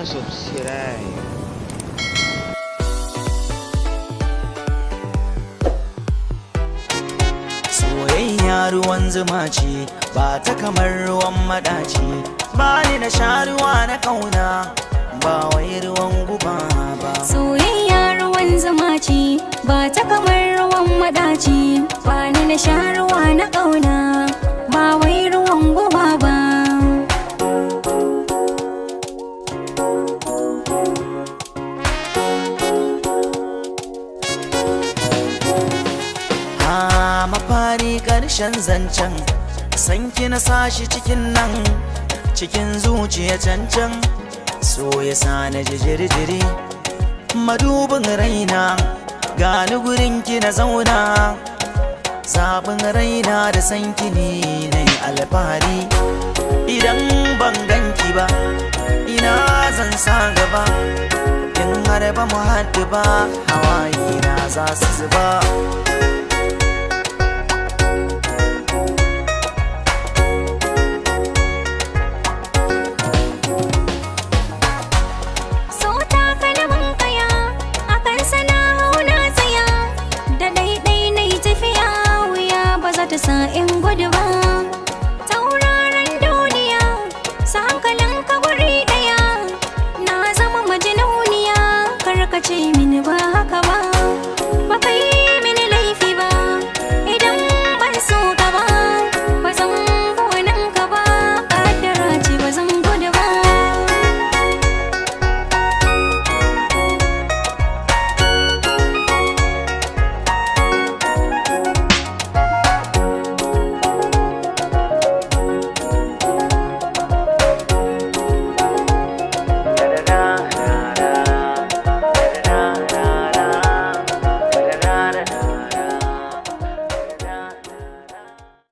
Danna subscribe. Soyayya ruwan zuma ce, ba ta kamar ruwan madaci. Ba ni na sha ruwa na kauna, ba wai ruwan guba ba. Soyayya ruwan zuma ce, ba ta kamar ruwan madaci. Ba ni na sha ruwa na ƙauna, ba wai ruwan guba ba. Ha, mafari ƙarshen zancen, sanki na sashi cikin nan, cikin zuciya cancan. So ya sa na ji jiri-jiri, madubin raina, gani gurinki na zauna. Zaɓin raina da sanki ne na yi alfahari. Idan ban ganki ba, ina zan sa gaba. In har ba mu haɗu ba, hawaye na za su zuba.